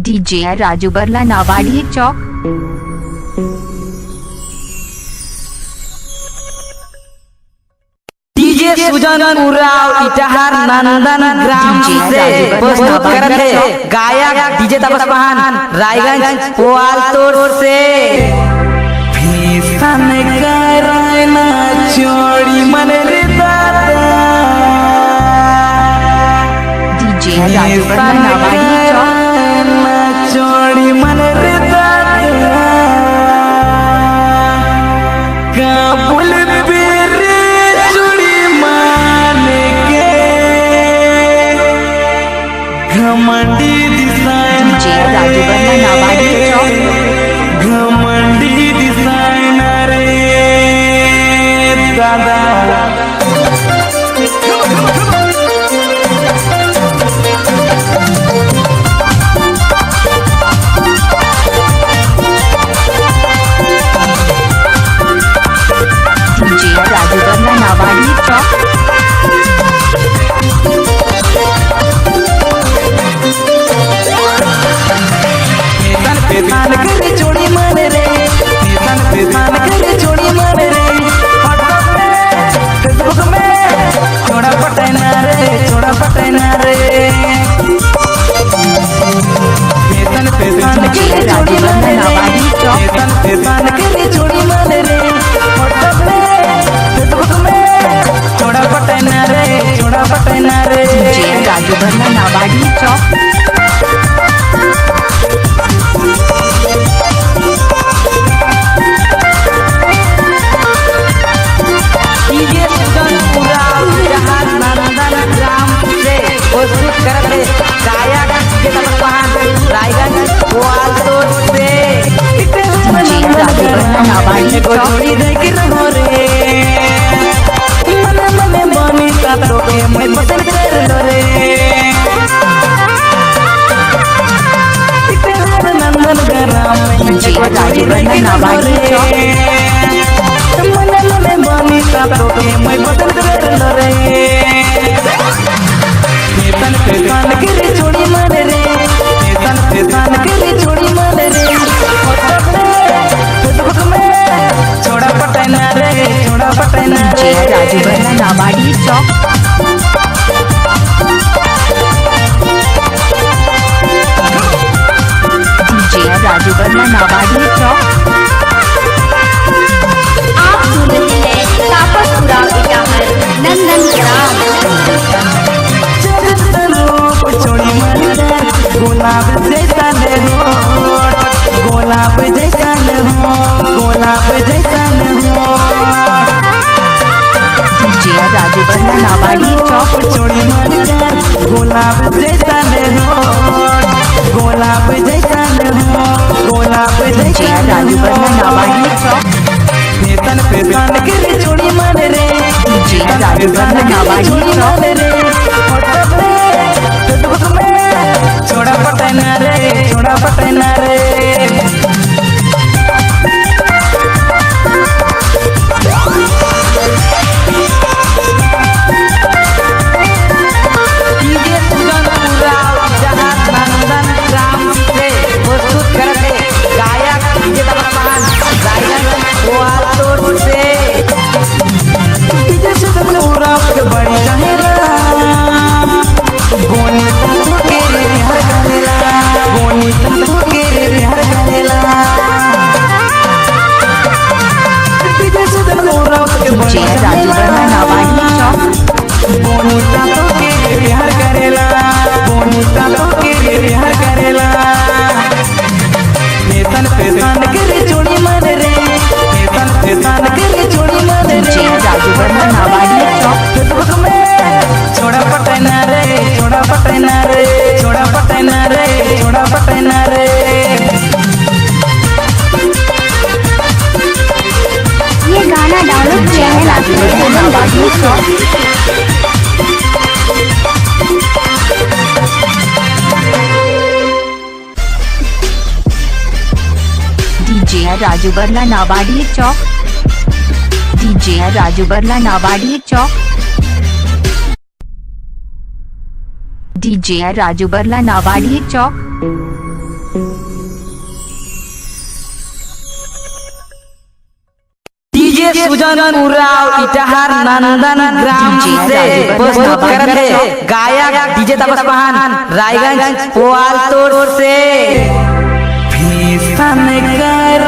डीजे राजू बरला नावाडी चौक। डीजे सुजन उरांव इटाहार नंदन ग्राम से प्रस्तुत करत है गायक डीजे तपस पहान रायगंज पोआलतोड़ से। फैशन करना छोड़ी मन रे दादा, डीजे राजू बरला नावाडी चौक। छोड़ी मन रे दादा, काबुल पेरे चूड़ी मान के घमंडी डीजे राजू बरला नावाडी चौक। घमंडी डिजाइनर रे दादा। डीजे राजू बरला नावाडी चौक। फैशन करे चोड़ी मन रे, फैशन फैशन करे चोड़ी मन रे, व्हाट्सएप में फेसबुक में छोड़ा पटना रे, छोड़ा पटना रे। फैशन फैशन करे चोड़ी मन रे, फैशन फैशन करे चोड़ी मन रे, व्हाट्सएप में फेसबुक में छोड़ा पटना रे, छोड़ा पटना रे। डीजे राजू बरला नावाडी चौक। डीजे सुजन उरांव इटाहार नंदन ग्राम से प्रस्तुत करत है गायक डीजे तपस पहान रायगंज पोआलतोड़ से। डीजे राजू बरला नावाडी चौक। छोड़ी देख रहो रे, मन मन बनी तो के मैं पसंद कर लो रे। नंदन ग्राम में डीजे राजू बरला नावाडी चौक। मन मन बनी तो के मैं पसंद कर लो रे। फैशन फैशन करे छोड़ी मन रे, फैशन फैशन करे छोड़ी मन रे, व्हाट्सएप में फेसबुक में छोड़ा पटना रे, छोड़ा पटना रे। डीजे राजू बरला नावाडी चौक। डीजे राजू बरला नावाडी चौक। आप सुन रहे हैं तापस उरांव इटाहार नंदन ग्राम। छोड़ी मन गुलाब जैसा ले हो, गुलाब जैसा ले हो, गुलाब जैसा ले हो। डीजे राजू बरला नावाडी चौक। छोड़ी मन गुलाब जैसा ले हो, गुलाब जैसा ले हो, गुलाब डीजे जैसा ले राजू बरला हो। नावाडी चौक। फैशन फैशन करे छोड़ी मन रे, डीजे राजू बरला नावाडी चौक। व्हाट्सएप में फेसबुक में छोड़ा पटना रे, छोड़ा पटना रे। डीजे सुजन उरांव इटाहार नंदन ग्राम से प्रस्तुत करत है गायक डीजे तपस पहान रायगंज पोआलतोड़ से। डीजे सुजन उरांव के बड़ी चाहेला, गोनी तो के रे हर करेला, गोनी तो के रे हर करेला। डीजे सुजन उरांव के बड़ी डीजे राजू बरला नावाडी चौक। बोनीता तो के प्यार करेला, बोनीता तो के प्यार करेला। फैशन फैशन करे चोड़ी मन रे, फैशन फैशन करे चोड़ी मन रे, डीजे राजू बरला नावाडी चौक। फेसबुक में छोड़ा पटना रे, छोड़ा पटना रे, छोड़ा पटना रे, छोड़ा पटना रे। ये गाना डाउनलोड किया है राजू बरला नावाडी चौक। डीजे राजू बरला नावाडी चौक। डीजे राजू बरला नावाडी चौक। डीजे राजू बरला नावाडी चौक। डीजे सुजन उराव इटाहार नंदन ग्राम डीजे से राजू प्रस्तुत बंदन करत है चौक। गायक डीजे तपस पहान रायगंज पोआलतोर से। फैशन कर